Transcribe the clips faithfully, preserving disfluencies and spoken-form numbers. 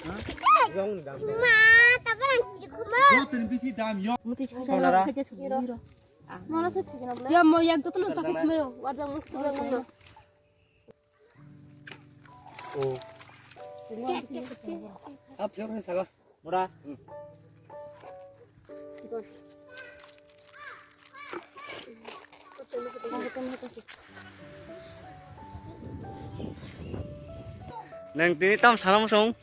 Ma, tabang. Yo, tini bisi dam, yo. Sonara. Ya, mo yang tuh tuh sakit mo, warga mo tuh yang mo. Oh. Ap, yo, saga. Mura. Nang tini tam salam song.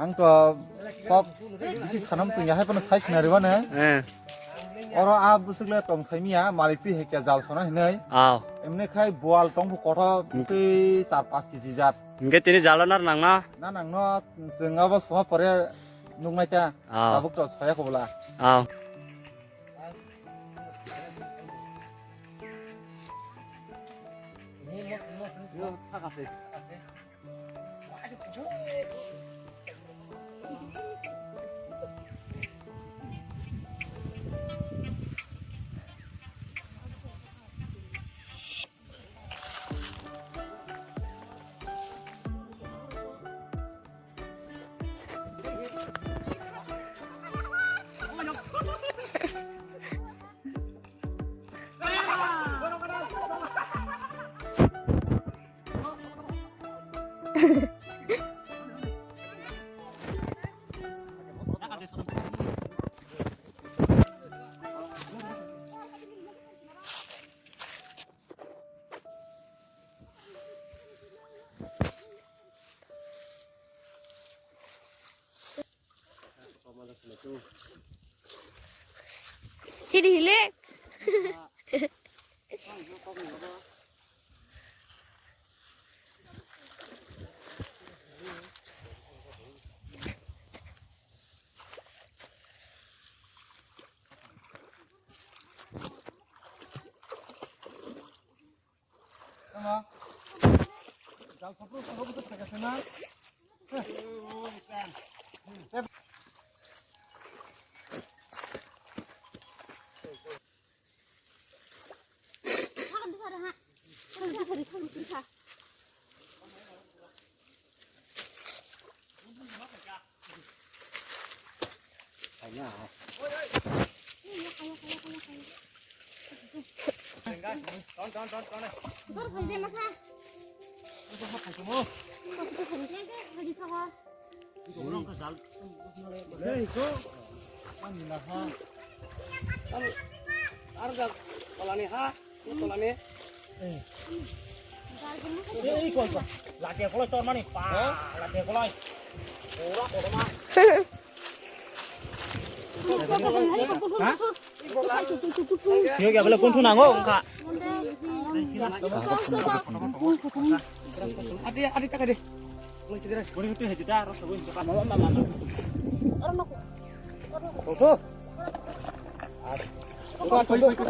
Ang to kok bisi sanam tong ya, hai phano sai khna ribana. Eh. Oro a bwswk le tong sai miya, malik twi hekya jal sona hinai. Aw. Emne khai bual tong bu kotho twi char pas kg jat. Hingke tini jalo nar nangna? Na nangno chwng abo soma pore nuknai ta. Aw. Tabuk to soya kobla. Aw. Hidi hile. Ar jak tolani ha, tolani. Ei, kol, kol. Lati kolai tor mani, pa, lati kolai. Ora, ora ma. Ha? Yo, ya, bela kuntu nango, engka. Adi, adi, tak adi. Kuni itu hedi dah, rasa gue suka mama, mama, mama. Ora ma. Oho. Ora, koi, koi, koi.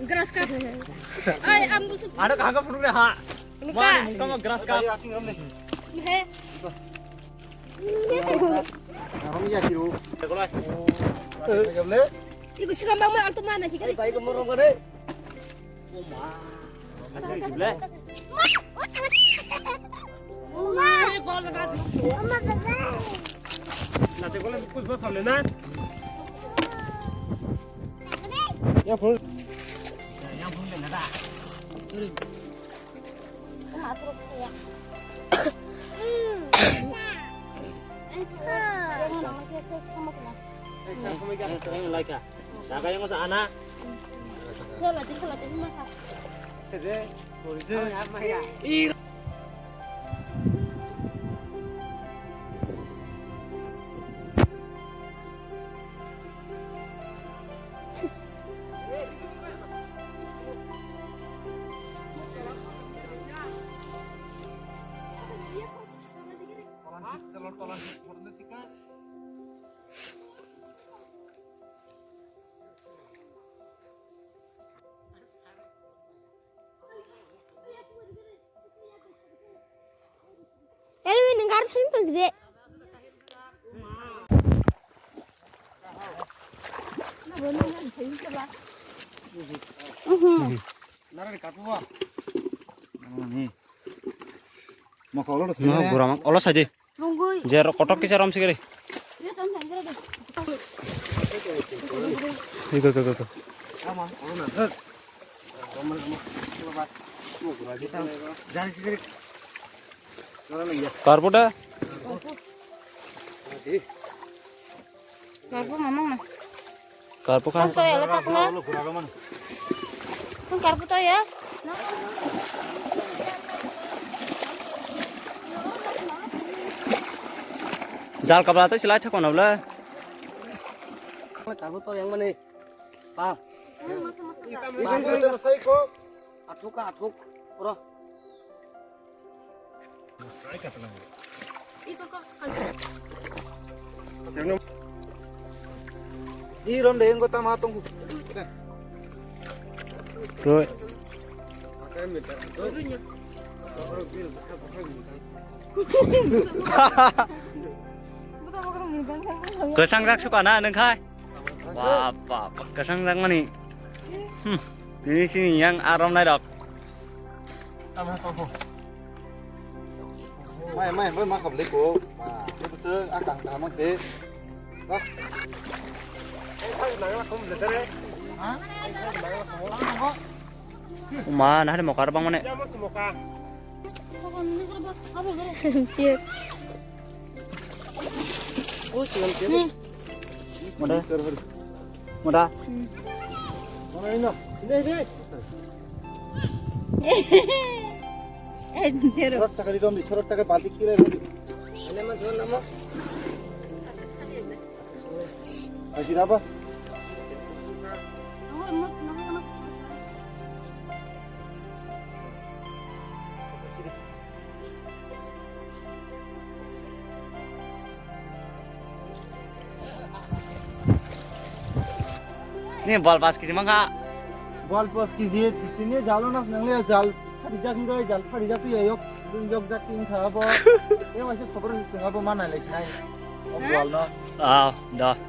Grass cup. Ai, ambu sup. Ada kagak perlu deh, ha. Mo ani mungkamo grass cup. He. Iko sikam bang ma alto mana hikari. Bai ko morong kare. Asa jible. Nate kole kuch bas hamle na. Ya phone. Ya phone de na da. Gar sin to jige. Mhm. Nara ni katuwa. Ni. Mokolo ro. No, sini. Gura mang. Olo saidi. Nungui. Jer kotok kisa rom sigiri. Ye tam tam jera de. Iko, iko, iko, iko. Ama, olo na. Rom na, rom na. Iko ba. Iko gura di tam. Jari sigiri. Nara ni ya. Karbo da. Di. Karbo mamang na. Karbo kha. Mas toya lo takma. Nang karbo toya. Jal kabla tai silai thakon abla. Karbo toya yang mani. Pa. Athuk ka athuk. Ro. Di ron de engko tama tong. Roi. Kwchang rak suka na nung khai. Ba, ba, ba, kwchang jak mani. Hmm, tini sini yang arom nai rok. Mai, mai, bai ma kham le ko. Ba, le ko se a kang ta ma se. Ba. Uma, nah le mokar bang mane. Moda. Moda. Sorot taka di dom di, sorot taka balti kira di. Aji apa? Ni bol pas kisi mangkha. Bol pas kisi, tini jalo nas nangle jal phadi jak ngai, jal phadi jak tu yok, dun yok jak tin kha bo. E waise khobor sing abo mana le sinai. O bol no. Ah, da.